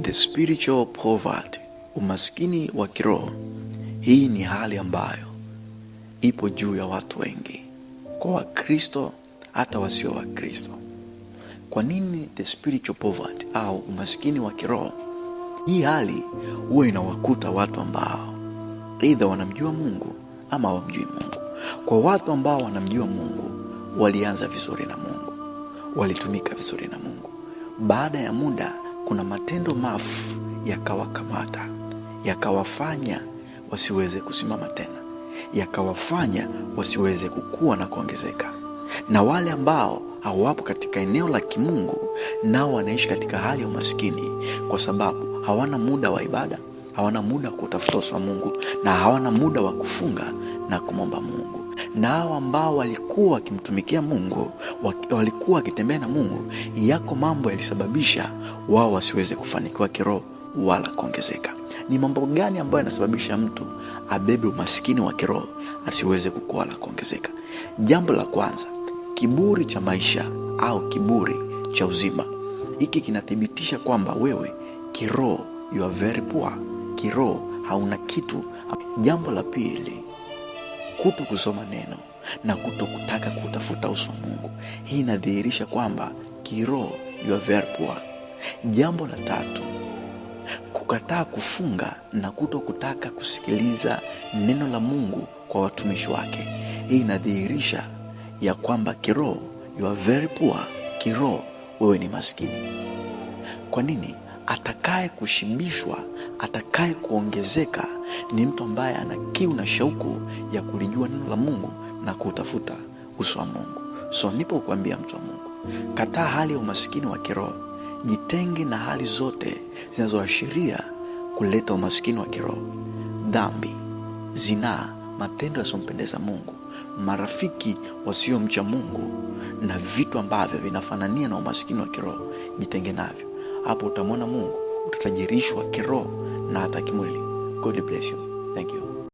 The spiritual poverty, umaskini wa kiroho. Hii ni hali ambayo ipo juu ya watu wengi, kwa Wakristo hata wasio Wakristo. Kwa nini the spiritual poverty au umaskini wa kiroho? Hii hali huwa inawakuta watu ambao aidha wanamjua Mungu ama hawamjui Mungu. Kwa watu ambao wanamjua Mungu, walianza vizuri na Mungu, walitumika vizuri na Mungu. Baada ya muda, kuna matendo mafu yakawakamata, yakawafanya wasiweze kusimama tena, yakawafanya wasiweze kukua na kuongezeka. Na wale ambao hawapo katika eneo la kimungu, nao wanaishi katika hali ya umaskini, kwa sababu hawana muda wa ibada, hawana muda wa kutafuta uso wa Mungu, na hawana muda wa kufunga na kumwomba Mungu. Na hao ambao walikuwa wakimtumikia Mungu, walikuwa wakitembea na Mungu, yako mambo yalisababisha wao wasiweze kufanikiwa kiroho wala kuongezeka. Ni mambo gani ambayo yanasababisha mtu abebe umaskini wa kiroho asiweze kukua wala kuongezeka? Jambo la kwanza, kiburi cha maisha au kiburi cha uzima. Hiki kinathibitisha kwamba wewe kiroho you are very poor, kiroho hauna kitu. Jambo la pili, kuto kusoma neno na kuto kutaka kutafuta uso wa Mungu. Hii inadhihirisha kwamba kiroho you are very poor. Jambo la tatu, kukataa kufunga na kuto kutaka kusikiliza neno la Mungu kwa watumishi wake. Hii inadhihirisha ya kwamba kiroho you are very poor, kiroho wewe ni maskini. Kwa nini? Atakaye kushibishwa, atakaye kuongezeka ni mtu ambaye ana kiu na shauku ya kulijua neno la Mungu na kuutafuta uso wa Mungu. So nipo kuambia mtu wa Mungu, kataa hali ya umaskini wa kiroho, jitenge na hali zote zinazoashiria kuleta umaskini wa kiroho: dhambi, zinaa, matendo yasiyompendeza Mungu, marafiki wasiomcha Mungu na vitu ambavyo vinafanania na umaskini wa kiroho, jitenge navyo. Hapo utamwona Mungu, utatajirishwa kiroho na hata kimwili. God bless you. Thank you.